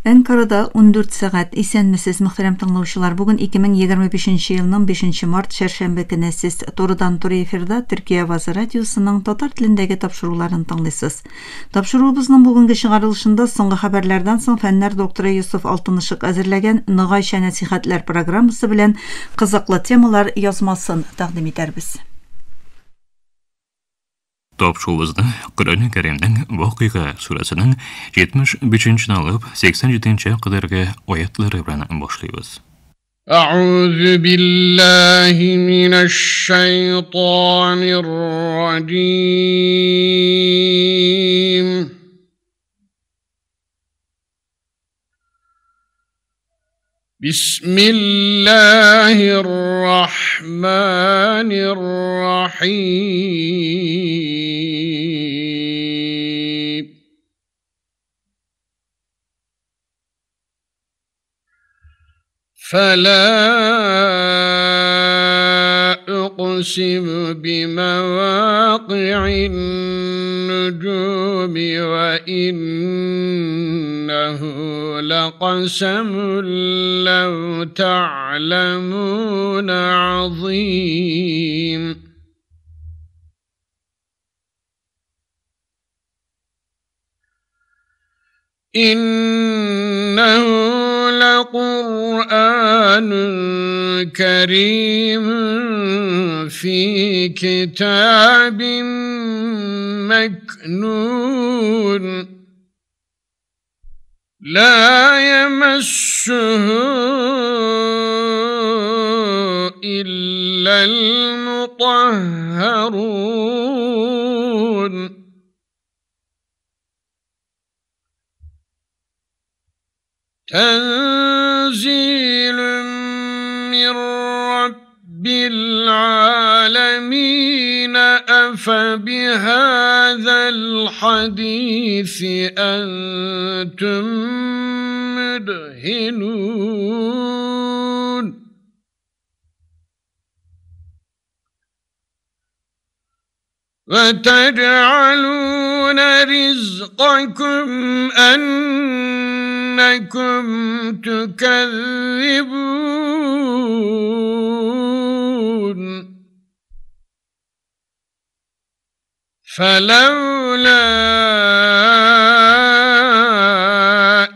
Әнкарада 14 сәгать. Исәнмесез, мөхтәрәм тыңлаучылар. Бүген 2025 елның 5 март чәршәмбе көне. Сез турыдан-туры эфирда Төркия авазы радиосының татар телендәге тапшыруларын тыңлыйсыз. Тапшыруыбызның бүгенге чыгарылышында соңгы хәбәрләрдән соң фәннәр докторы Йосыф Алтынышык әзерләгән Ногайча нәсихәтләр программасы белән кызыклы темалар язмасын тәкъдим итәрбез. Тапшыруыбызны Коръән Кәримнең Вакыйга сүрәсенең 75 алып 87 кадәрге аятлары белән башлыйбыз. أعوذ بالله من الشيطان الرجيم. بسم الله الرحمن الرحيم. فلا أقسم بمواقع النجوم وإنه لقسم لو تعلمون عظيم. إنه لقرآن كريم في كتاب مكنون لا يمسه إلا المطهرون. تنزيل من رب العالمين. أفبهذا الحديث أنتم مدهنون وتجعلون رزقكم أنكم تكذبون. فلولا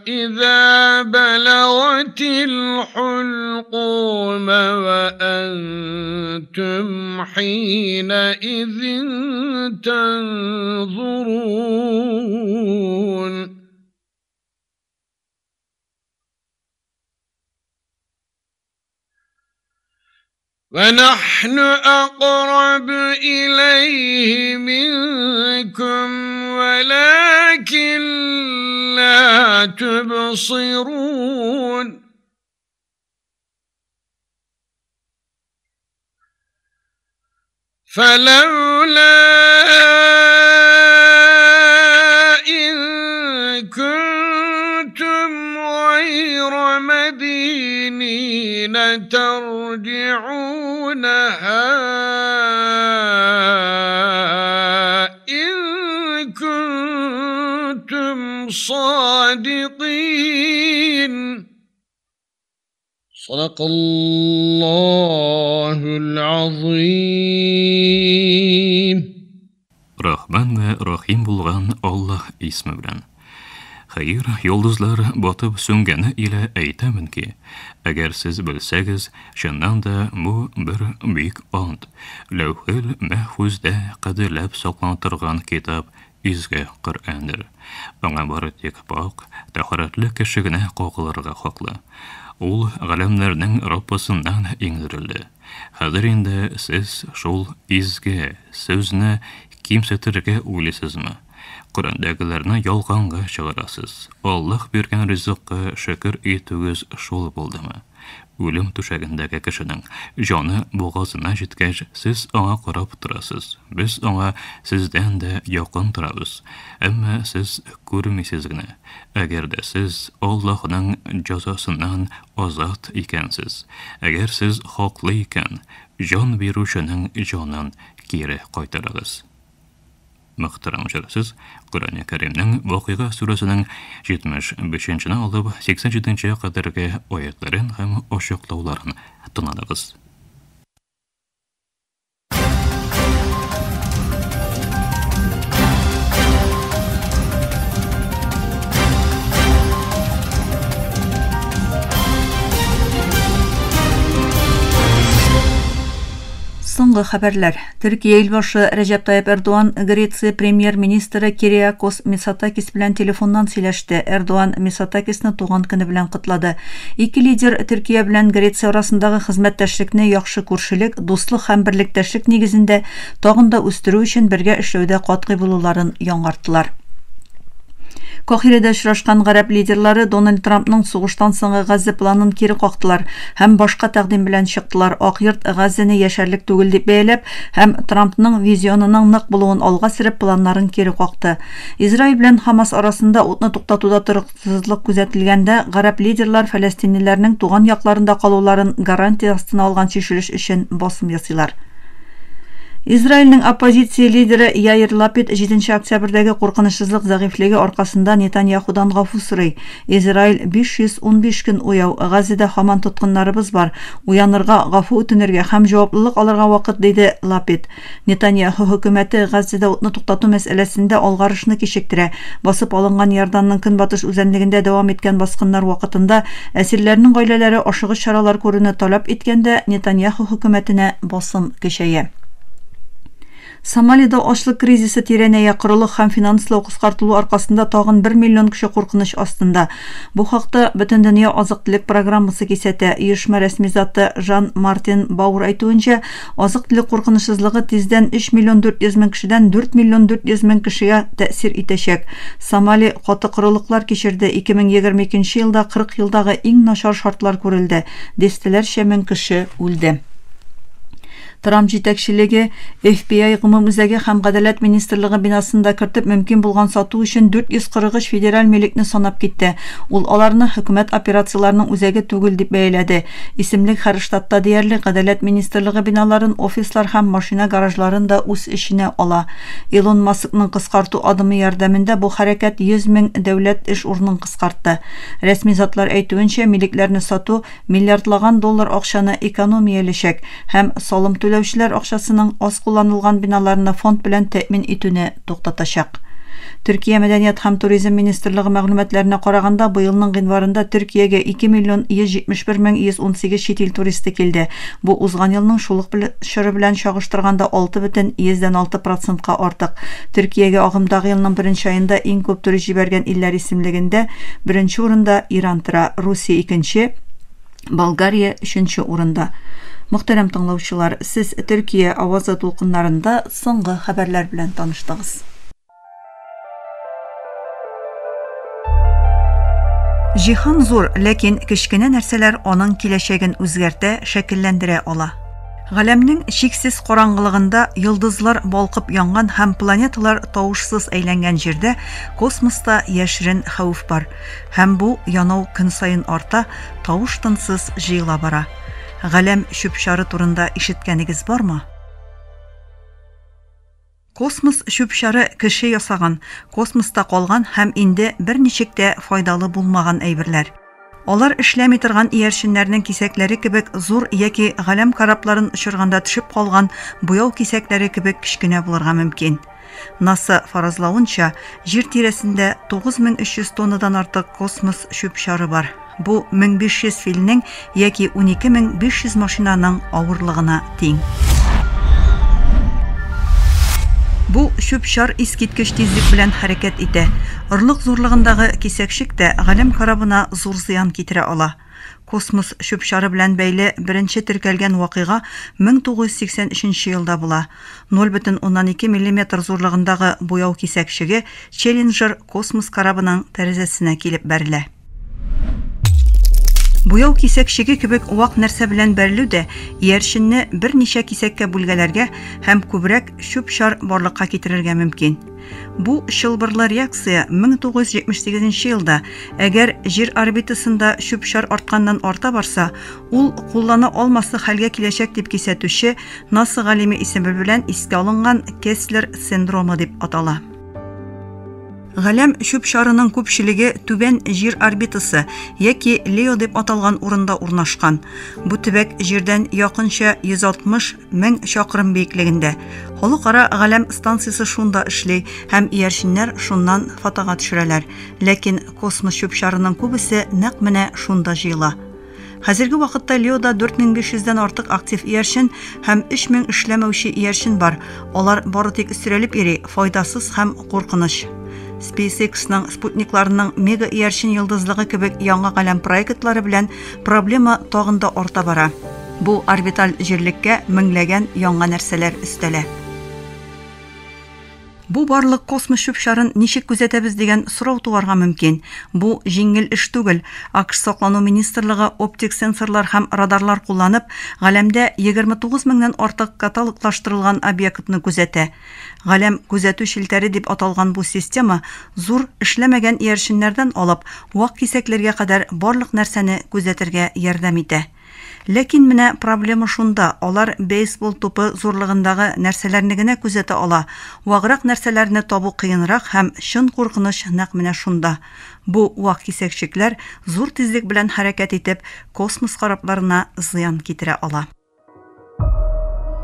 إذا بلغت الحلقوم وأنتم حينئذ تنظرون. ونحن أقرب إليه منكم ولكن لا تبصرون. فلولا إن كنتم غير مدينين ترجعونها إن كنتم صادقين. صدق الله العظيم. Рахман вә Рахим булган Аллаһ исме белән. Хәер, йолдызлар батып сүнгәне илә әйтәмен ки, әгәр сез белсәгез, чыннан да бу бер бөек ант. Ләүхел мәхфүздә кадерләп саклана торган китап изге Коръәндер. Аңа бары тик пак, тәһарәтле кеше генә кагылырга хаклы. Ул галәмнәрнең Раббысыннан иңдерелде. Хәзер инде сез шул изге сүзне кимсетергә уйлыйсызмы? Коръәндәгеләрне ялганга чыгарасыз. Аллаһ биргән ризыкка шөкер итүегез шул булдымы? Үлем түшәгендәге кешенең җаны бугазына җиткәч, сез аңа карап торасыз. Без аңа сездән дә якын торабыз. Әмма сез күрмисез генә. Әгәр дә сез Аллаһның җәзасыннан азат икәнсез, әгәр сез хаклы икән, җан бирүченең җанын кире кайтарыгыз. Мөхтәрәм сез Коръән Кәримнең Вакыйга сүрәсенең 75-нче алып 87-нче кадәрге аятларын һәм ачыклауларын тыңладыгыз. Соңгы хәбәрләр. Төркия илбашы Рәҗәп Тайып Эрдоган Греция премьер-министры Кириакос Мицотакис белән телефоннан сөйләште. Эрдоган Мицотакисны туган көне белән котлады. Ике лидер Төркия белән Греция арасындагы хезмәттәшлекне яхшы күршелек, дуслык һәм берлектәшлек нигезендә тагын да үстерү өчен бергә эшләүдә катгый булуларын яңарттылар. Кахиредә очрашкан гарәп лидерлары Дональд Трампның сугыштан соңгы Газзә планын кире кактылар һәм башка тәкъдим белән чыктылар. Ак йорт Газзәне яшәрлек түгел дип бәяләп һәм Трампның визионының нык булуын алга сөреп планнарын кире какты. Израиль белән Хамас арасында утны туктатуда торыксызлык күзәтелгәндә, гарәп лидерлар фәләстинлеләрнең туган якларында калуларын гарантия астына алган чишелеш өчен басым ясыйлар. Израильнең оппозиция лидеры Яир Лапид 7 октябрьдәге куркынычсызлык зәгыйфьлеге аркасында Нетаньяхудан гафу сорый. Израиль 515 көн уяу, Газзәдә һаман тоткыннарыбыз бар. Уянырга, гафу үтенергә һәм җаваплылык алырга вакыт, диде Лапид. Нетаньяху хөкүмәте Газзәдә утны туктату мәсьәләсендә алгарышны кичектерә. Басып алынган Иорданның көнбатыш үзәнлегендә дәвам иткән баскыннар вакытында әсирләрнең гаиләләре ашыгыч чаралар күрүне таләп иткәндә Нетаньяху хөкүмәтенә басым көчәя. Сомалида ачлык кризисы тирәнәя, корылык һәм финанслау кыскартылу аркасында тагын 1 миллион кеше куркыныч астында. Бу хакта Бөтендөнья азык-төлек программасы кисәтә. Оешма рәсми заты Жан Мартин Баур әйтүенчә, азык-төлек куркынычсызлыгы тиздән 3 миллион 400 мең кешедән 4 миллион 400 мең кешегә тәэсир итәчәк. Сомали каты корылыклар кичерде. 2022 елда 40 елдагы иң начар шартлар күрелде. Дистәләрчә мең кеше үлде. Трамп җитәкчелеге FBI гомум үзәге һәм Гадәләт министрлыгы бинасында кертеп мөмкин булган сату өчен 443 федераль милекне санап китте. Ул аларны хөкүмәт операцияләренең үзәге түгел дип бәяләде. Исемлек һәр штатта диярлек Гадәләт министрлыгы биналарын, офислар һәм машина гаражларын да үз эченә ала. Илон Маскның кыскарту адымы ярдәмендә бу хәрәкәт 100 мең дәүләт эш урынын кыскартты. Рәсми затлар әйтүенчә, милекләрне сату миллиардлаган доллар акчаны экономияләчәк һәм салым түләүчеләр акчасының аз кулланылган биналарны фонд белән тәэмин итүне туктатачак. Төркия мәдәният һәм туризм министрлыгы мәгълүматларына караганда, быелның гыйнварында Төркиягә 2 миллион 171 мең 118 чит ил туристы килде. Бу узган елның шул ук чоры белән чагыштырганда 6,6%-ка артык. Төркиягә агымдагы елның беренче аенда иң күп турист җибәргән илләр исемлегендә беренче урында Иран тора, Русия икенче, Болгария өченче урында. Мөхтәрәм тыңлаучылар, сез Төркия авазы дулкыннарында соңгы хәбәрләр белән таныштыгыз. Җиһан зур, ләкин кечкенә нәрсәләр аның киләчәген үзгәртә, шәкелләндерә ала. Галәмнең чиксез караңгылыгында йолдызлар балкып янган һәм планеталар тавышсыз әйләнгән җирдә космоста яшерен хәвеф бар. Һәм бу янау көн саен арта, тавыш-тынсыз җыела бара. Галәм чүп-чары турында ишеткәнегез бармы? Космос чүп-чары кеше ясаган, космоста калган һәм инде берничек тә файдалы булмаган әйберләр. Алар эшләми торган иярченнәрнең кисәкләре кебек зур яки галәм корабларын очырганда төшеп калган буяу кисәкләре кебек кечкенә булырга мөмкин. НАСА фаразлавынча, Җир тирәсендә 9300 тоннадан артык космос чүп-чары бар. Бу 1500 филнең яки 12500 машинаның авырлыгына тиң. Бу чүп-чар искиткеч тизлек белән хәрәкәт итә. Орлык зурлыгындагы кисәкчек тә галәм корабына зур зыян китерә ала. Космос чүп-чары белән бәйле беренче теркәлгән вакыйга 1983 елда була. 0,2 миллиметр зурлыгындагы буяу кисәкчеге Челленджер космос корабының тәрәзәсенә килеп бәрелә. Буяу кисәкчеге кебек вак нәрсә белән бәрелү дә иярченне берничә кисәккә бүлгәләргә һәм күбрәк чүп-чар барлыкка китерергә мөмкин. Бу чылбырлы реакция 1978 елда, әгәр Җир орбитасында чүп-чар артканнан арта барса, ул куллана алмаслык хәлгә киләчәк дип кисәтүче НАСА галиме исеме белән искә алынган Кесслер синдромы дип атала. Галәм чүп-чарының күпчелеге түбән Җир орбитасы яки Лео дип аталган урында урнашкан. Бу төбәк Җирдән якынча 160 мең чакрым биеклегендә. Халыкара галәм станциясе шунда эшли һәм иярченнәр шуннан фотога төшерәләр. Ләкин космос чүп-чарының күбесе нәкъ менә шунда җыела. Хәзерге вакытта Леода 4500 дән артык актив иярчен һәм 3000 эшләмәүче иярчен бар. Алар бары тик өстерәлеп йөри, файдасыз һәм куркыныч. SpaceX-ның спутникларының мега иярчен йолдызлыгы кебек яңа галәм проектлары белән проблема тагын да арта бара. Бу орбиталь җирлеккә меңләгән яңа нәрсәләр өстәлә. Бу барлык космос чүп-чарын ничек күзәтәбез дигән сорау туарга мөмкин. Бу җиңел эш түгел. АКШ саклану министрлыгы оптик сенсорлар һәм радарлар кулланып, галәмдә 29 меңнән артык каталоглаштырылган объектны күзәтә. Галәм күзәтү челтәре дип аталган бу система зур эшләмәгән иярченнәрдән алып, вак кисәкләргә кадәр барлык нәрсәне күзәтергә ярдәм итә. Ләкин менә проблема шунда, алар бейсбол тупы зурлыгындагы нәрсәләрне генә күзәтә ала. Ваграк нәрсәләрне табу кыенрак һәм чын куркыныч нәкъ менә шунда. Бу вак кисәкчекләр зур тизлек белән хәрәкәт итеп, космос корабларына зыян китерә ала.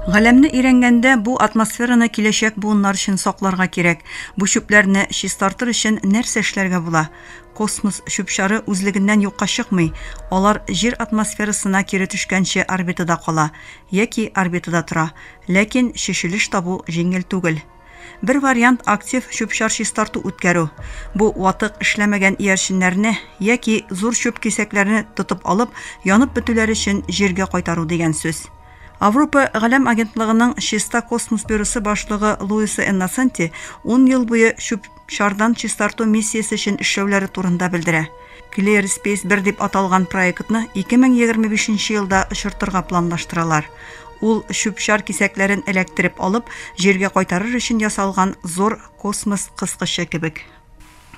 Галәмне өйрәнгәндә бу атмосфераны киләчәк буыннар өчен сакларга кирәк. Бу чүпләрне чистартыр өчен нәрсә эшләргә була? Космос чүп-чары үзлегеннән юкка чыкмый, алар Җир атмосферасына кире төшкәнче орбитада кала яки орбитада тора. Ләкин чишелеш табу җиңел түгел. Бер вариант актив чүп-чар чистарту үткәрү. Бу ватык эшләмәгән иярченнәрне яки зур чүп кисәкләрне тотып алып, янып бетүләре өчен Җиргә кайтару дигән сүз. Авропа галәм агентлыгының Чиста космос бюросы башлыгы Луиса Инносенти 10 ел буе чүп-чардан чистарту миссиясе өчен эшләүләре турында белдерә. Clear Space 1 дип аталган проектны 2025 елда очыртырга планлаштыралар. Ул чүп-чар кисәкләрен эләктереп алып, Җиргә кайтарыр өчен ясалган зур космос кыскычы кебек.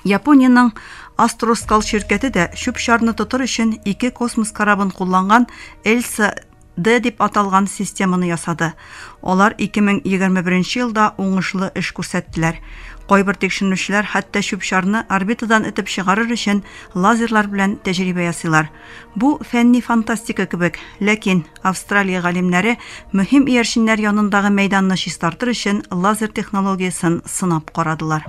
Япониянең Astroscale ширкәте дә чүп-чарны тотыр өчен ике космос корабын кулланган Elsa D дип аталган системаны ясады. Алар 2021 елда уңышлы эш күрсәттеләр. Кайбер тикшеренүчеләр хәтта чүп-чарны орбитадан этеп чыгарыр өчен лазерлар белән тәҗрибә ясыйлар. Бу фәнни фантастика кебек, ләкин Австралия галимнәре мөһим иярченнәр янындагы мәйданны чистартыр өчен лазер технологиясен сынап карадылар.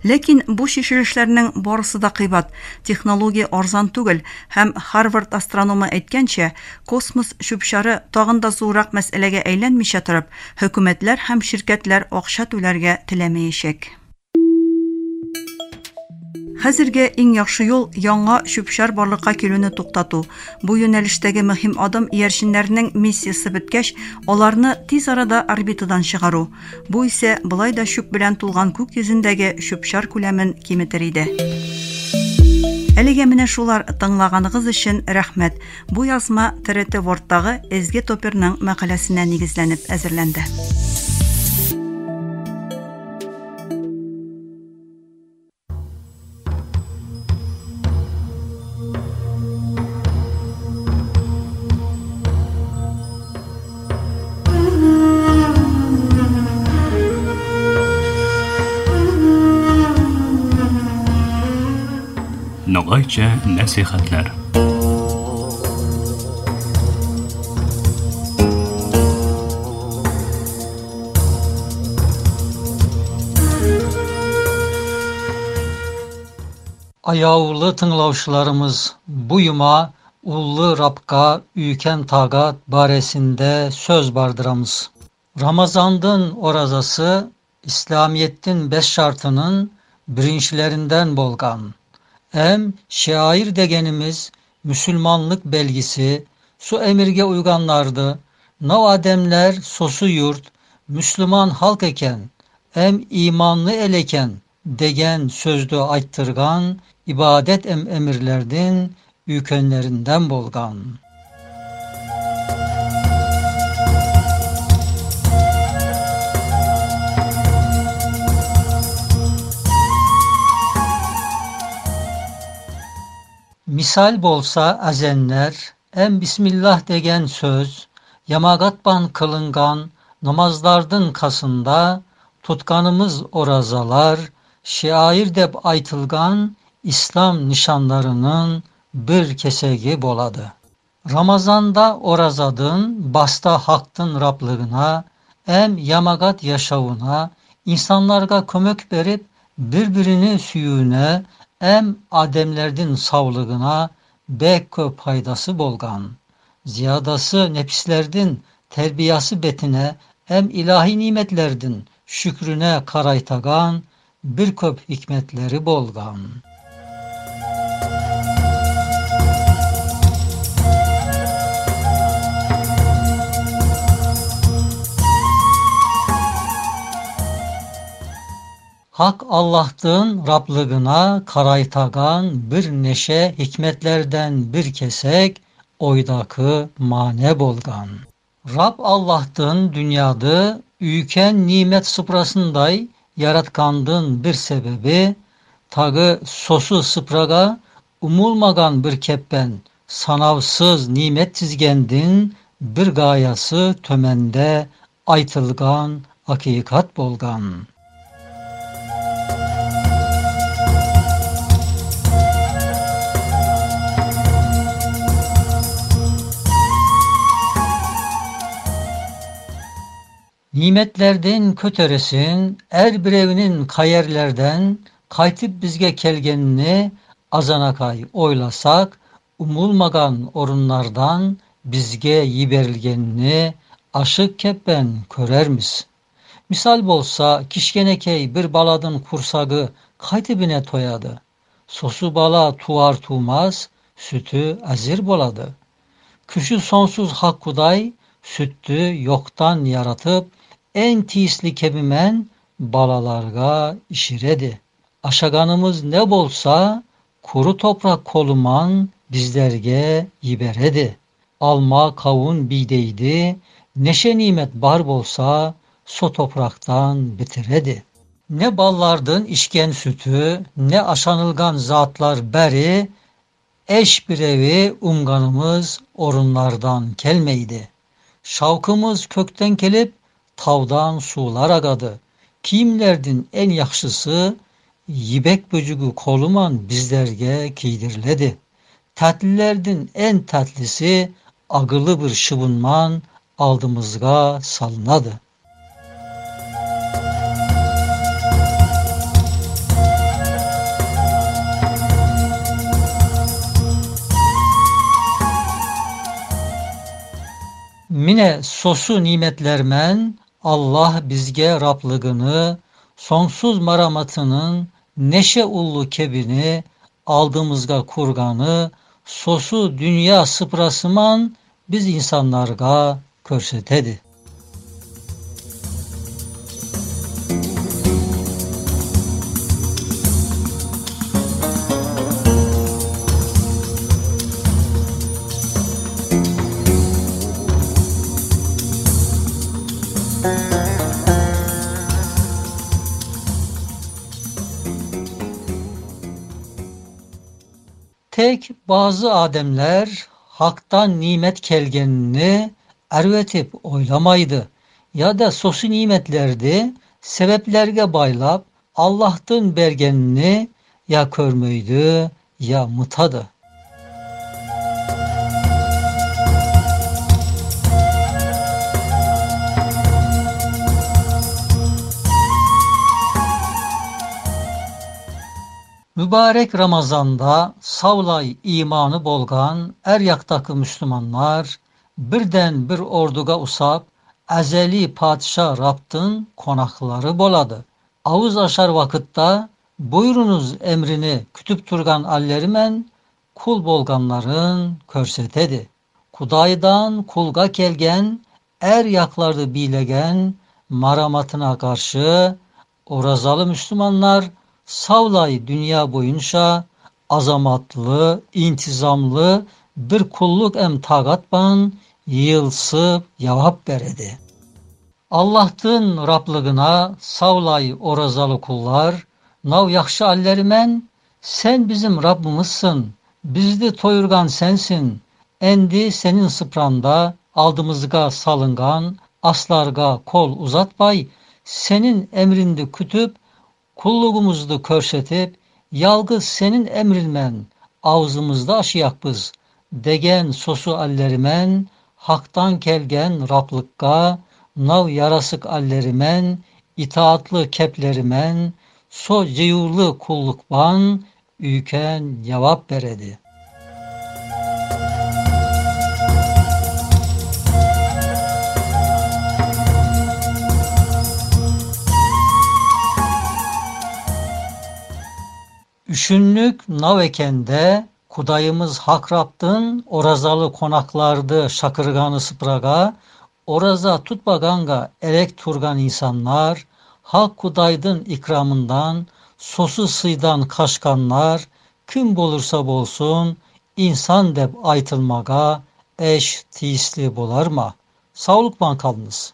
Ләкин бу чишелешләрнең барысы да кыйбат, технология арзан түгел һәм Харвард астрономы әйткәнчә, космос чүп-чары тагын да зуррак мәсьәләгә әйләнмичә торып, хөкүмәтләр һәм ширкәтләр акча түләргә теләмәячәк. Хәзергә иң яхшы юл яңа чүп-чар барлыкка килүне туктату. Бу юнәлештәге мөһим адым иярченнәрнең миссиясе беткәч, аларны тиз арада орбитадан чыгару. Бу исә болай да чүп белән тулган күк йөзендәге чүп-чар күләмен киметер иде. Әлегә менә шулар тыңлаганыгыз өчен рәхмәт. Бу язма ТРТ Wordтагы Эзге Топерның мәкаләсенә нигезләнеп әзерләнде. Ногайча нәсихәтләр. Ayavlı tınglavşılarımız bu yuma Ullu Rabka Üyken Tagat baresinde söz bardıramız. Ramazandın orazası İslamiyet'in beş şartının birincilerinden bolgan. Em şair degenimiz Müslümanlık belgisi su emirge uyganlardı. Nav ademler sosu yurt Müslüman halk eken em imanlı eleken деген сөздү айттырган ибадет эм эмирлердин үйкөнлөрүндөн болгон. Misal bolsa azenler, em Bismillah degen söz, yamagatban kılıngan namazlardın kasında, tutkanımız orazalar, şiair dep aytılgan İslam nişanlarının bir kesegi boladı. Ramazanda orazadın, basta haktın Rablığına, em yamagat yaşavına, insanlarga kömök berip birbirini süyüne, em ademlerdin savlığına bek köp paydası bolgan. Ziyadası nepislerdin terbiyası betine, em ilahi nimetlerdin şükrüne karaytagan bir köp hikmetleri bolgan. Hak Allah'tın Rablığına karaytagan bir neşe hikmetlerden bir kesek oydakı mane bolgan. Rab Allah'tın dünyadı üyken nimet sıprasınday yaratkandın bir sebebi tagı sosu sıpraga umulmagan bir keppen sanavsız nimet tizgendin bir gayası tömende aytılgan hakikat bolgan. Nimetlerden köteresin, er birevinin kayerlerden kaytıp bizge kelgenini azanakay oylasak, umulmagan orunlardan bizge yiberilgenini aşık keppen körermiz. Misal bolsa kişkenekey bir baladın kursagı kaytıbine toyadı. Sosu bala tuvar tuğmaz, sütü azir boladı. Küçü sonsuz hak kuday, süttü yoktan yaratıp, en tiyisli kebimen balalarga işiredi. Aşaganımız ne bolsa kuru toprak koluman bizlerge yiberedi. Alma kavun bideydi, neşe nimet bar bolsa so topraktan bitiredi. Ne ballardın işken sütü, ne aşanılgan zatlar beri, eş birevi umganımız orunlardan kelmeydi. Şavkımız kökten kelip, tavdan sular agadı. Kiyimlerdin en yaxşısı, yibek böcügü koluman bizlerge kiydiriledi. Tatlilerdin en tatlisi, agılı bir şıbınman aldımızga salınadı. Mine sosu nimetlermen Allah bizge Rablığını, sonsuz maramatının neşe ullu kebini, aldığımızga kurganı, sosu dünya sıprasıman biz insanlarga körsetedi. Tek bazı ademler haktan nimet kelgenini ervetip oylamaydı ya da sosu nimetlerdi sebeplerge baylap Allah'tın bergenini ya körmöydü ya mutadı. Mübarek Ramazan'da savlay imanı bolgan er yaktaki Müslümanlar birden bir orduga usap ezeli padişah Rab'tın konakları boladı. Avuz aşar vakıtta buyurunuz emrini kütüp turgan allerimen kul bolganların körsetedi. Kudaydan kulga kelgen er yaklardı bilegen maramatına karşı orazalı Müslümanlar Savlay dünya boyunca azamatlı, intizamlı bir kulluk em taqatban yığılsıp cevap beredi. Allah'tın Rablığına savlay orazalı kullar, nav yaxşı allerimen, sen bizim Rabbimizsin, bizdi toyurgan sensin, endi senin sıpranda aldımızga salıngan, aslarga kol uzatmay, senin emrindi kütüp, kulluğumuzdu körsetip, yalgı senin emrinmen, ağzımızda aşıyakbız, degen sosu allerimen, haktan kelgen Rablıkka, nav yarasık allerimen, itaatlı keplerimen, so ceyurlu kullukban, üyken cevap beredi. Üşünlük nav ekende, Kudayımız hak Rab'dın, orazalı konaklardı şakırganı sıpraga, oraza tutmaganga erek turgan insanlar, hak Kudaydın ikramından, sosu sıydan kaşkanlar, kim bolursa bolsun, insan deb aytılmaga, eş tiyisli bolarma. Sağlıkman kalınız.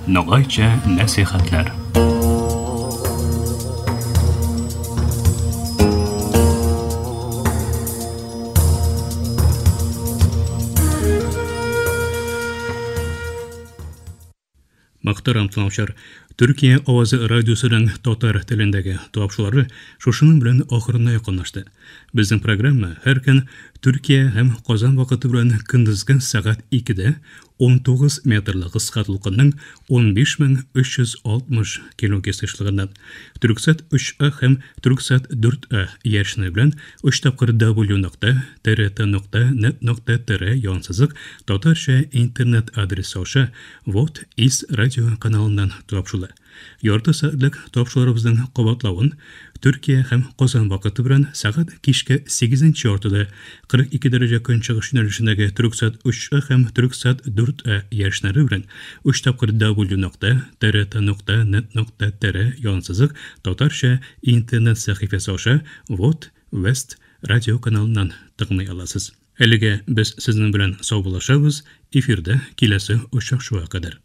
Nogaycha nasihatlar. Мөхтәрәм тыңлаучылар, Төркия авазы радиосының татар телендәге тапшырулары шушының белән ахырына якынлашты. Безнең программа һәр көн Төркия һәм Казан вакыты белән көндезге сәгать 2-дә 19 метрлы кыска дулкынның 15360 килогерц ешлыгыннан Түрксат 3А һәм Түрксат 4А яшьне белән 3 тапкыр w.trt.net.tr янсызык татарча интернет адресы аша Вот из радио каналыннан тапшыла. Ярты сәгатьлек тапшыруларыбызның кабатлавын Төркия һәм Казан вакыты белән сәгать кичке 8 яртыда 42 дәрәҗә көнчыгыш юнәлешендәге Түрксат 3А һәм Түрксат 4А яшьнәре белән 3 тапкыр w.trt.net.tr янсызык татарча интернет сәхифәсе аша Вот West радио каналыннан тыңлый аласыз. Әлегә без сезнең белән саубуллашабыз. Эфирдә киләсе очрашуга кадәр.